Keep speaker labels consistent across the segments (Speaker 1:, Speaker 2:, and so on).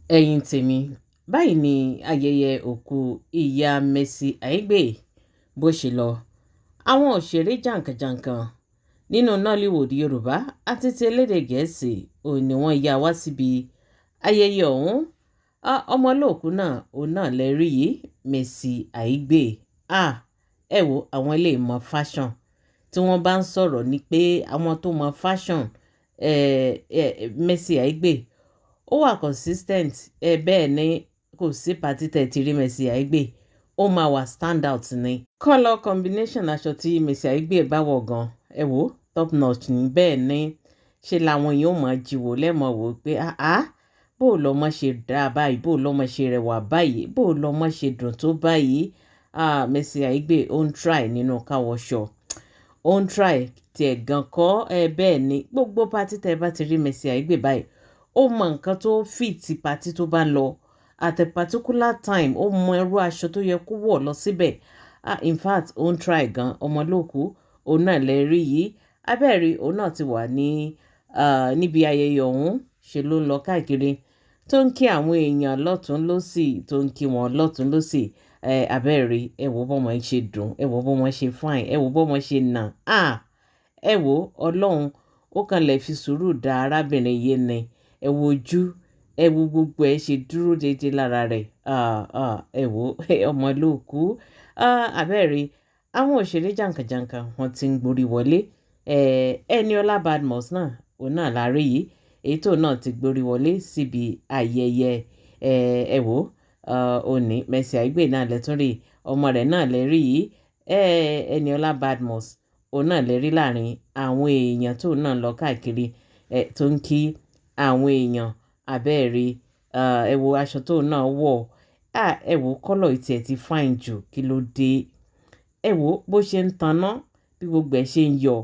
Speaker 1: Ẹ̀yin tèmi, báyìí ni ayẹyẹ òkú ìyá Mercy Aigbe bó ṣe lọ. Àwọn òṣèré jàǹkànjàǹkàn nínú Nollywood Yorùbá àti ti elédè Gẹ̀ẹ́sì ò ní wọ́n ya wá síbi ayẹyẹ ọ̀hún. Ọmọlóòkú náà, òun náà lẹ rí yìí, Mercy Aigbe. Ẹ wo àwọn ilé ìmọ̀ fashion tí wọ́n bá ń sọ̀rọ̀ ni pé àwọn tó mọ fashion, Mercy Aigbe ó wà consistent. Bẹ́ẹ̀ ni, kò sí party tẹ̀ ti rí Mercy Aigbe, ó máa wà stand out ni. Colour combination aṣọ tí Mercy Aigbe bá wọ̀ gan, ẹ wo, top notch ni. Bẹ́ẹ̀ ni, ṣe làwọn èèyàn ò mọ̀ jíwò lẹ́mọ̀ wò pé, ah, bó lọ́mọ ṣe dáa báyìí, bó lọ́mọ ṣe rẹwà báyìí, bó lọ́mọ ṣe dùn tó báyìí. Ah, Mercy Aigbe ó ń try nínú káwọṣọ, ó ń try tiẹ̀ gan kọ́ ẹ. Bẹ́ẹ̀ ni, gbogbo party tẹ́ bá ti rí Mercy Aigbe báyìí, ó mọ nǹkan tó fit party tó bá lọ at a particular time, ó mọ irú aṣọ tó yẹ kó wọ̀ lọ síbẹ̀. Ah, in fact, ó ń try gan. Ọmọlóòkú, òun náà lè rí yìí. Abẹ́rẹ́ òun náà ti wà ní níbi ayẹyẹ ọ̀hún, ṣe ló ń lọ káàkiri tó ń kí àwọn èèyàn lọ́tún lọ́sì, tó ń kí wọn lọ́tún lọ́sì. Abẹ́rẹ́, ẹ wo bọ́mọ ṣe dùn, ẹ wo bọ́mọ ṣe fine, ẹ wo bọ́mọ ṣe nà. Ah, ẹ wo, Ọlọ́run ó kàn lè fi sùúrù dá arábìnrin yìí ni. Ẹ wo ojú, ẹ wo gbogbo ẹ ṣe dúró déédéé lára rẹ̀. Ẹ wo ọmọlóòkú. Abẹ́rẹ́ àwọn òṣèré jàǹkànjàǹkàn wọn ti ń gborí wọlé. Eniola Badmus náà, òun náà la rí yìí, èyí tó náà ti gborí wọlé síbi ayẹyẹ. Ẹ wo, òní Mercy Aigbe náà lẹ́tún rí, ọmọ rẹ̀ náà lè rí yìí. Eniola Badmus, òun náà lè rí láàrin àwọn èèyàn tó náà lọ káàkiri tó ń kí àwọn èèyàn. Abẹ́ẹ̀rí, ẹ wo aṣọ tó náà wọ̀. Ẹ wo colour ìtì ẹ̀ ti fine jù, kí ló dé? Ẹ wo bó ṣe ń taná, bí gbogbo ẹ̀ ṣe ń yọ.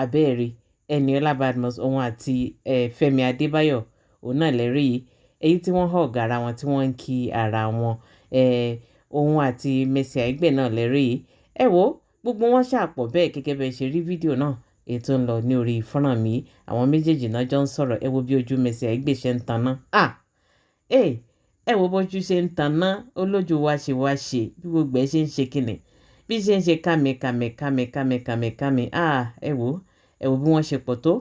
Speaker 1: Abẹ́ẹ̀rí, Eniola Badmus, òun àti Fẹ́mi Adébáyọ̀, òun náà lè rí yìí, èyí tí wọ́n hug ara wọn, tí wọ́n ń kí ara wọn. Òun àti Mercy Aigbe náà lè rí yìí. Ẹ wo gbogbo wọn ṣàpọ̀ bẹ́ẹ̀ gẹ́gẹ́ bẹ́ẹ̀ ṣe rí fídíò náà èyí tó ń lọ ní orí fọ́nrán mi. Àwọn méjèèjì náà jọ ń sọ̀rọ̀. Ẹ wo bí ojú Mercy Aigbe ṣe ń taná. Ah, ẹ wo bójú ṣe ń taná, olójú wa ṣe wá ṣe bí gbogbo ẹ ṣe ń ṣe kìnnì, bí ṣe ń ṣe kàmì kàmì kàmì kàmì kàmì kàmì. Ah, ẹ wo, ẹ wo bí wọ́n ṣe pọ̀ tó.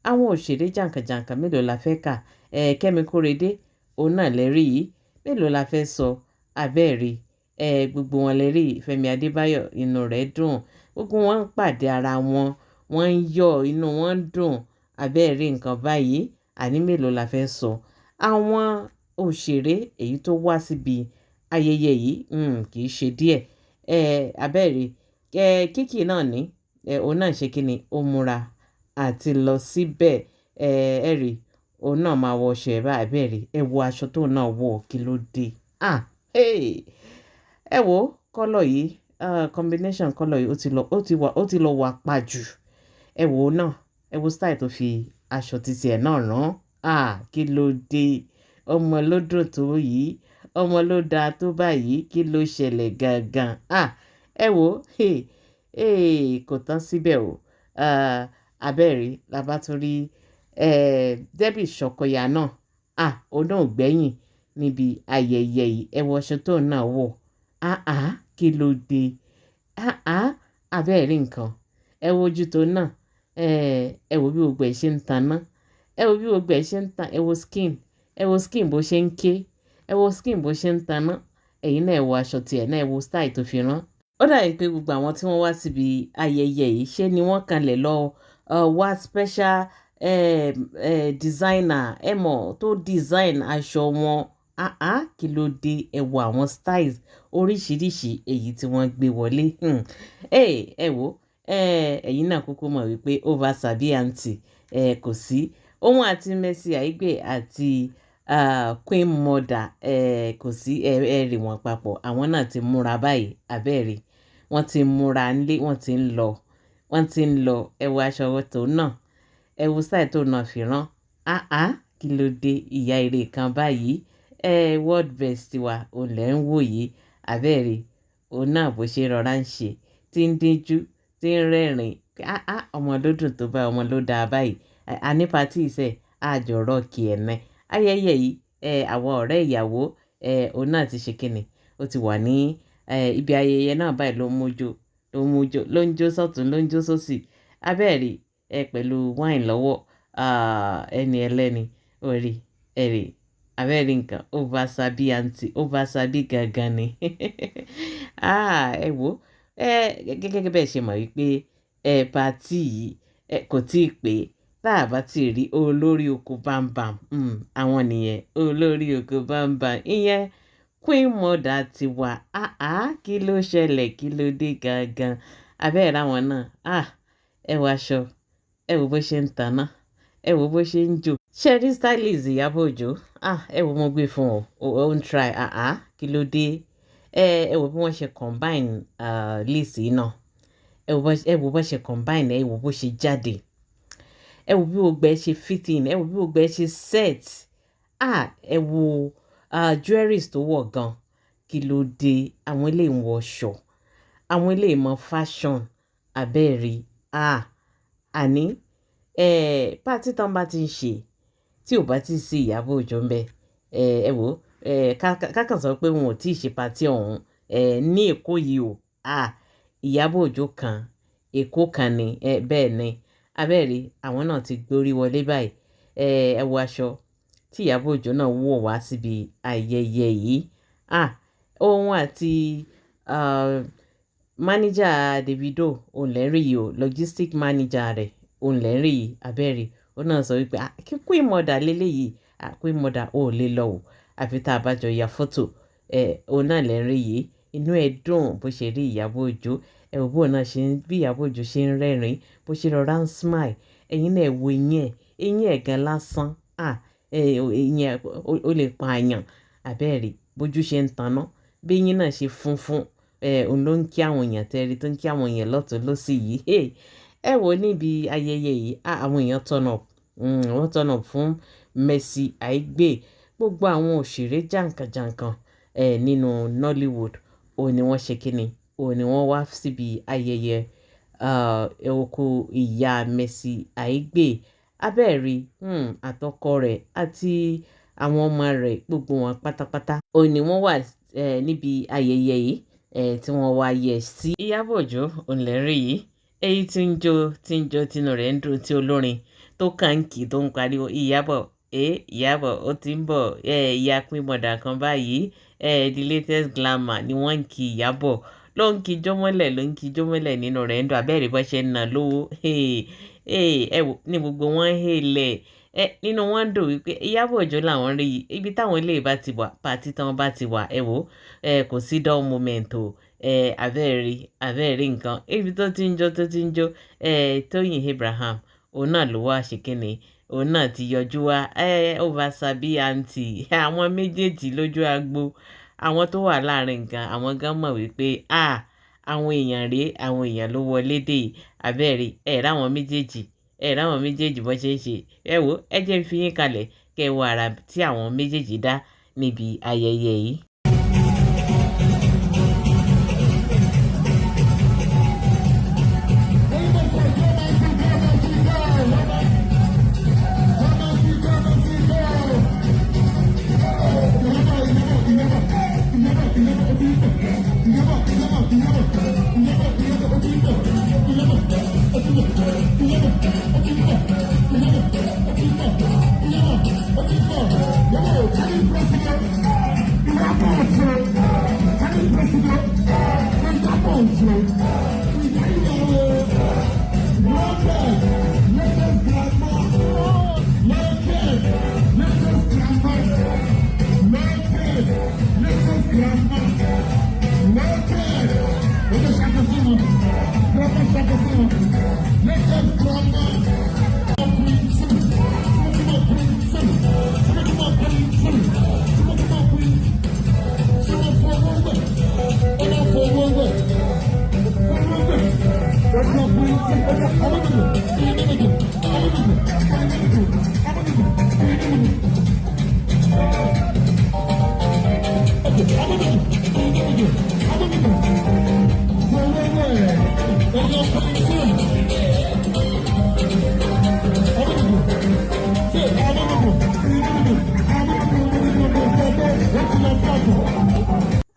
Speaker 1: Àwọn òṣèré jàǹkànjàǹkàn mélòó la fẹ́ kà? Ẹ Kẹ́mi Kórèdé, òun náà lè rí yìí. Mélòó la fẹ́ sọ? Abẹ́ẹ̀rí, ẹ gbogbo wọn lè rí. Fẹ́mi Adébáyọ̀, inú rẹ̀ dùn, gbogbo wọn ń pàdé ara wọn, wọ́n ń yọ̀, inú wọn ń dùn. Abẹ́ẹ̀rí nǹkan báyìí, àní mélòó la fẹ́ sọ? Àwọn òṣèré èyí tó wá síbi ayẹyẹ yìí kì í ṣe díẹ̀. Ẹ abẹ́ẹ̀rí, ẹ Kíkì náà ní ẹ òun náà ṣe kí ni, ó múra àti lọ síbẹ̀. Ẹ rí òun náà máa wọ ọṣẹ ẹ̀ bá. Abẹ́ẹ̀rí, ẹ wo aṣọ tó náà wọ̀, kí ló dé? Ah, hey! Ẹ wo colour yìí, combination colour yìí, ó ti lọ, ó ti wà, ó ti lọ wà pa jù. Ẹ wo náà, ẹ wo style tó fi aṣọ títí ẹ̀ náà rán. Ah, kí ló dé? Ọmọ ló dùn tó yìí, ọmọ ló dáa tó báyìí, kí ló ṣẹlẹ̀ gangan? Ah, ẹ wo, hey, hey, kò tán síbẹ̀ o. Abẹ́ẹ̀rí la bá tún rí Debbie Shokoya náà. Ah, òun náà ò gbẹ́yìn níbi ayẹyẹ yìí. Ẹ wo aṣọ tó náà wọ̀. Ah ah, kí ló dé? Ah ah, abẹ́ẹ̀rí nǹkan. Ẹ wo ojú tó náà. Ẹ wo bí gbogbo ẹ̀ ṣe ń taná, ẹ wo bí gbogbo ẹ̀ ṣe ń tan. Ẹ wo skin, ẹ wo skin bó ṣe ń ké, ẹ wo skin bó ṣe ń taná. Ẹ̀yin náà, ẹ wo aṣọ tiẹ̀ náà, ẹ wo style tó fi rán. Ó dàbí pé gbogbo àwọn tí wọ́n wá síbi ayẹyẹ yìí, ṣé ni wọ́n kanlẹ̀ lọ wá special designer, ẹ mọ̀, tó design aṣọ wọn. Ah ah, kí ló dé? Ẹ wo àwọn styles oríṣiríṣi èyí tí wọ́n gbé wọlé. Ẹ wo, ẹ̀yin náà kúkú mọ̀ wípé over sabi aunty kò sí. Òun àti Mercy Aigbe àti Queen Mother, kò sí. Ẹ rí wọn papọ̀, àwọn náà ti múra báyìí. Abẹ́ẹ̀rí, wọ́n ti múra nílé, wọ́n ti ń lọ, wọ́n ti ń lọ. Ẹ wo aṣọ tó náà, ẹ wo style tó náà fi rán. Ah ah, kí ló dé? Ìyá eré kan báyìí, ẹ world best wa, òun lẹ̀ ń wò yìí. Abẹ́ẹ̀rí, òun náà bó ṣe rọra ń ṣe, tí ń díjú, tí ń rẹ́rìn. Ah ah, ọmọ ló dùn tó báyìí, ọmọ ló dáa báyìí. A ní party iṣẹ́ àjọrọ̀ kì ẹ̀ ní ayẹyẹ yìí. Àwọn ọ̀rẹ́ ìyàwó, òun náà ti ṣe kíni, ó ti wà ní ibi ayẹyẹ náà báyìí, ló ń mójó, ló ń mójó, ló ń jó sọ́tún, ló ń jó sósì. Abẹ́ẹ̀rí pẹ̀lú wine lọ́wọ́, ẹni ẹlẹ́ni orí ẹ̀rí. Abẹ́ẹ̀rí nǹkan, ó bá sabi àǹtí, ó bá sabi gangan ni. Ẹ wo, gẹ́gẹ́ bẹ́ẹ̀ ṣe mọ̀ wípé party yìí kò tíì pé tá a bá ti rí olórí oko bámbàm. Àwọn nìyẹn, olórí oko bámbàm ìyẹn Queen Mother ti wà. Kí ló ṣẹlẹ̀? Kí ló dé gangan? Abẹ́ẹ̀rẹ̀ àwọn náà, ẹ wọ aṣọ, ẹ wo bó ṣe ń taná, ẹ wo bó ṣe ń jò. Ṣé rí stylist Ìyábọ̀ Òjó? Ẹ wo, mo gbé fún ọ, ó ń try. Kí ló dé? Ẹ wo bí wọ́n ṣe combine lace yìí náà. Ẹ wo bó ṣe combine, ẹ wo bó ṣe jáde, ẹ wo bí gbogbo ẹ ṣe fit in, ẹ wo bí gbogbo ẹ ṣe set. Ẹ wo jewelries tó wọ̀ gan. Kí ló dé? Àwọn eléyìí ń wọṣọ, àwọn eléyìí mọ fashion. Abẹ́ẹ̀rí, àní party tán bá ti ń ṣe, tí ò bá ti sí Ìyábọ̀ Òjó ń bẹ, ẹ wò, kákan sọ pé wọn ò tí ì ṣe party ọ̀hún ní Èkó yìí o. Ìyábọ̀ Òjó kan, Èkó kan ni. Bẹ́ẹ̀ ni. Abẹ́ẹ̀rí, àwọn náà ti gbórí wọlé báyìí. Ẹ wo aṣọ tí Ìyábọ̀ Òjó náà wọ̀ wá síbi ayẹyẹ yìí. Òun àti manager Davido òun lẹ́rìí yìí o, logistic manager rẹ̀ òun lẹ́rìí yìí. Abẹ́ẹ̀rí, ó náà sọ wípé kí Queen Mother lélẹ́yìí, Queen Mother ò lè lọ o, àfi tá a bá jọ ya fọ́tò. Òun náà lẹ́rìí yìí, inú ẹ̀ dùn bó ṣe rí Ìyábọ̀ Òjó. Ẹ wò bó náà ṣe ń bí Ìyábọ̀ Òjó ṣe ń rẹ́rìn-ín, bó ṣe rọra ń smile. Ẹ̀yin náà ẹ wo eyín ẹ̀, eyín ẹ̀ gan lásán, eyín ẹ̀ ó lè pa àyàn. Abẹ́ẹ̀rí bójú ṣe ń taná, bí eyín náà ṣe funfun, òun ló ń kí àwọn èèyàn tẹ́rí, tó ń kí àwọn èèyàn lọ́tùn lósì yìí. Ẹ wo níbi ayẹyẹ yìí, àwọn èèyàn turn up, wọ́n turn up fún Mercy Aigbe. Gbogbo àwọn òṣèré jàǹkànjàǹkàn nínú Nollywood òun ni wọ́n ṣe kíni, òun ni wọ́n wá síbi ayẹyẹ òkú ìyá Mercy Aigbe. Abẹ́ẹ̀rí, àtọkọ rẹ̀ àti àwọn ọmọ rẹ̀, gbogbo wọn pátápátá òun ni wọ́n wà níbi ayẹyẹ yìí tí wọ́n wá yẹ̀ sí. Ìyábọ̀ Òjó òun lẹ́rìí yìí, èyí tí ń jó, tí ń jó, tínú rẹ̀ ń dùn, tí olórin tó kàn ń kì tó ń pariwo Ìyábọ̀, Ìyábọ̀ ó ti ń bọ̀, ìyá Queen Mother kan báyìí, the latest glamour ni wọ́n ń kí Ìyábọ̀, ló ń kí jọmọ́lẹ̀, ló ń kí jọmọ́lẹ̀, nínú rẹ̀ ń dùn. Abẹ́rẹ́ bọ́ ṣe ń ná lówó. Ẹ wò ní gbogbo wọn ń hélẹ̀ nínú wọn ń dùn wípé Ìyábọ̀ Òjó làwọn rí yìí. Ibi táwọn eléyìí bá ti wà, party tí wọ́n bá ti wà, ẹ wò, kò sí dull moment o. Abẹ́ẹ̀rí, abẹ́ẹ̀rí nǹkan, ibi tó ti ń jó, tó ti ń jó. Tóyìn Abraham òun náà ló wá ṣe kíni, òun náà ti yọjú wá. Over sabi àǹtí, àwọn méjèèjì lójú agbo, àwọn tó wà láàrin nǹkan, àwọn gan mọ̀ wípé àwọn èèyàn rèé, àwọn èèyàn ló wọlé dé yìí. Abẹ́ẹ̀rí, ẹ ráwọn méjèèjì, ẹ ráwọn méjèèjì bó ṣe ń ṣe. Ẹ wò, ẹ jẹ́ n fi yín kalẹ̀ kẹ́ ẹ wo àrà tí àwọn méjèèjì dá níbi ayẹyẹ yìí.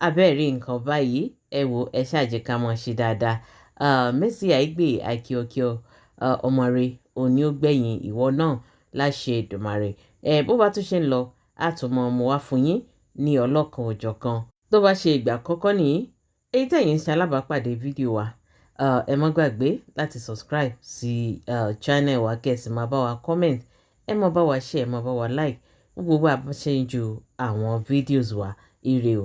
Speaker 1: Abẹ́ẹ̀rí nǹkan báyìí, ẹ wo, ẹ ṣáà jẹ́ ká máa ṣe dáadáa. Mercy Aigbe akíọkíọ ọmọ rẹ̀ òní ó gbẹ̀yìn ìwọ náà láṣẹ Èdùmàrè. Ẹ bó bá tún ṣe ń lọ, á tún mọ ọmọ wá fún yín ní ọlọ́kan òjọ̀kan. Tó bá ṣe ìgbà àkọ́kọ́ nìyí èyí tẹ̀yin ń ṣe alábàápàdé fídíò wa, ẹ má gbàgbé láti subscribe sí channel wa, kẹ́ ẹ sì máa bá wa comment, ẹ máa bá wa share, ẹ máa bá wa like gbogbo bá a ṣe ń ju àwọn videos wa. Ire o.